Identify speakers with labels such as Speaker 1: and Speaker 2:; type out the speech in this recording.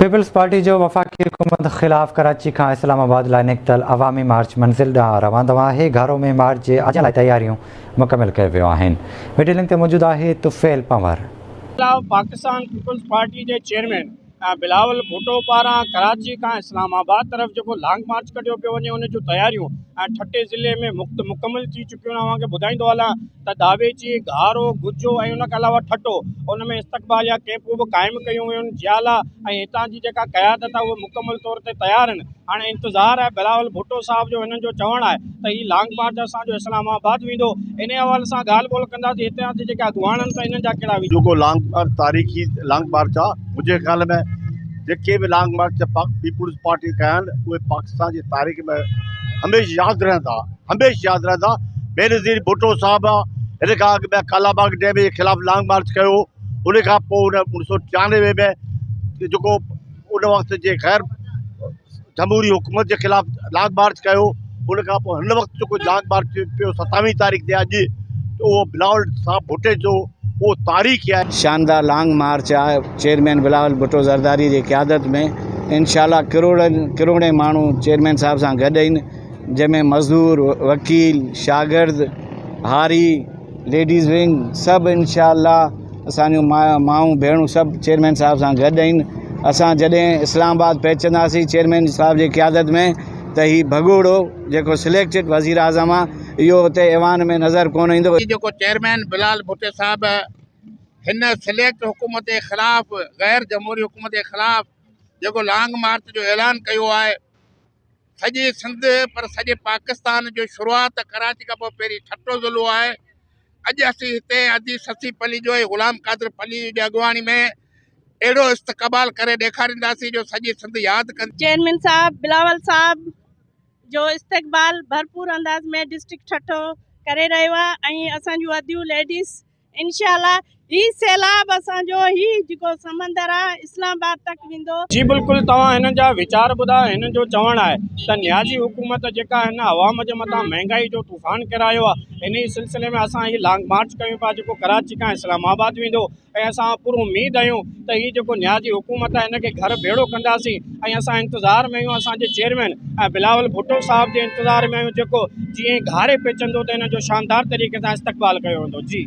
Speaker 1: Peoples party جو وفاقي حڪومت خلاف ڪراچي کان اسلام آباد لاء نڪتل عوامي مارچ منزل ڏانهن روان دوان آهي، گهارو ۾ مارچ جي آجيان لاء تياريون مڪمل ڪيو ويو آهن. وڊيو لنڪ تي موجود آهي طفيل پنهور.
Speaker 2: خلاف پاڪستان پيپلز پارٽي جي چيئرمين بلاول ڀٽو پاران ڪراچي کان اسلام آباد طرف جيڪو لانگ مارچ ڪڍيو پيو وڃي ان جون تياريون ٺٽي ضلعي ۾ مڪمل ٿي چڪيون آهن اوهان کي ٻڌائيندو هلان ته داويچي، گهارو، گجو ۽ ان کان علاوه ٺٽو ان ۾ استقباليه ڪئمپون به قائم ڪيون ويون آهن جيالا ۽ هتان جي جيڪا قيادت آهي اهي مڪمل طور تي تيار آهن هاڻي انتظار آهي بلاول ڀٽو صاحب جو هنن جو چوڻ آهي ته هي لانگ مارچ اسان جو اسلام آباد ويندو انهي حوالي سان ڳالهه ٻولهه ڪنداسين هتان جي جيڪي اڳواڻ آهن ته انهن جا ڪهڙا ويچار.
Speaker 3: جيڪو لانگ مارچ تاريخي لانگ مارچ آهي منهنجي خيال ۾ جيڪي به لانگ مارچ پيپلز پارٽي ڪيا آهن اهي پاڪستان جي تاريخ ۾ هميشه ياد رهندا هميشه ياد رهندا بينظير ڀٽو صاحب هن کان اڳ ۾ ڪالا باغ ڊيم جي خلاف لانگ مارچ ڪيو ان کان پوء ان اڻويهه سو ٽيانوي ۾ جيڪو ان وقت جي غير جمهوري حڪومت جي خلاف لانگ مارچ ڪيو ان کان پوء هن وقت جيڪو لانگ مارچ پيو ستاويهه تاريخ تي اڄ اهو بلاول صاحب ڀٽي جو اهو تاريخ آهي.
Speaker 4: شاندار لانگ مارچ آهي چيئرمين بلاول ڀٽو زرداري جي قيادت ۾ انشاء الله ڪروڙن ڪروڙين ماڻهو چيئرمين صاحب سان گڏ آهن جنهن ۾ مزدور وڪيل شاگرد هاري ليڊيز ونگ سڀ انشاء الله اسان جون مائون ڀيڻون سڀ چيئرمين صاحب سان گڏ آهن اسان جڏهن اسلام آباد پهچنداسين چيئرمين صاحب جي قيادت ۾ ته هي ڀڳوڙو جيڪو سليڪٽيڊ وزير اعظم آهي اهو اتي ايوان ۾ نظر ڪونه ايندو.
Speaker 5: جيڪو چيئرمين بلال ڀٽي صاحب هن سليڪٽ حڪومت جي خلاف غير جمهوري حڪومت جي خلاف جيڪو لانگ مارچ جو اعلان ڪيو آهي سڄي سنڌ پر سڄي پاڪستان جو شروعات ڪراچي کان پوء پهرين ٺٽو ضلعو آهي اڄ اسين هتي ادي سسي پليجو ۽ غلام قادر پليجو جي اڳواڻي ۾ اهڙو استقبال ڪري ڏيکارينداسين جو سڄي سنڌ ياد ڪندي.
Speaker 6: چيئرمين صاحب بلاول صاحب جو استقبال ڀرپور انداز ۾ ڊسٽرڪٽ ٺٽو ڪري رهيو آهي ۽ اسان جون اديون ليڊيز انشاء الله هي سيلاب اسان جو هي جيڪو سمندر آ اسلام آباد تڪ ويندو.
Speaker 2: جي بلڪل توهان هنن جا ويچار ٻڌا هنن جو چوڻ آهي ته نيازي حڪومت جيڪا هن عوام جي مٿان مهنگائي جو طوفان ڪرايو آهي انهي سلسلي ۾ اسان هي لانگ مارچ ڪيون پيا جيڪو ڪراچي کان اسلام آباد ويندو ۽ اسان پر اميد آهيون ته هي جيڪو نيازي حڪومت آهي هن کي گهر ڀيڙو ڪنداسين ۽ اسان انتظار ۾ آهيون اسان جي چيئرمين ۽ بلاول ڀٽو صاحب جي انتظار ۾ آهيون جيڪو جيئن ئي گهاري پهچندو ته هن جو شاندار طريقي سان استقبال ڪيو ويندو جي.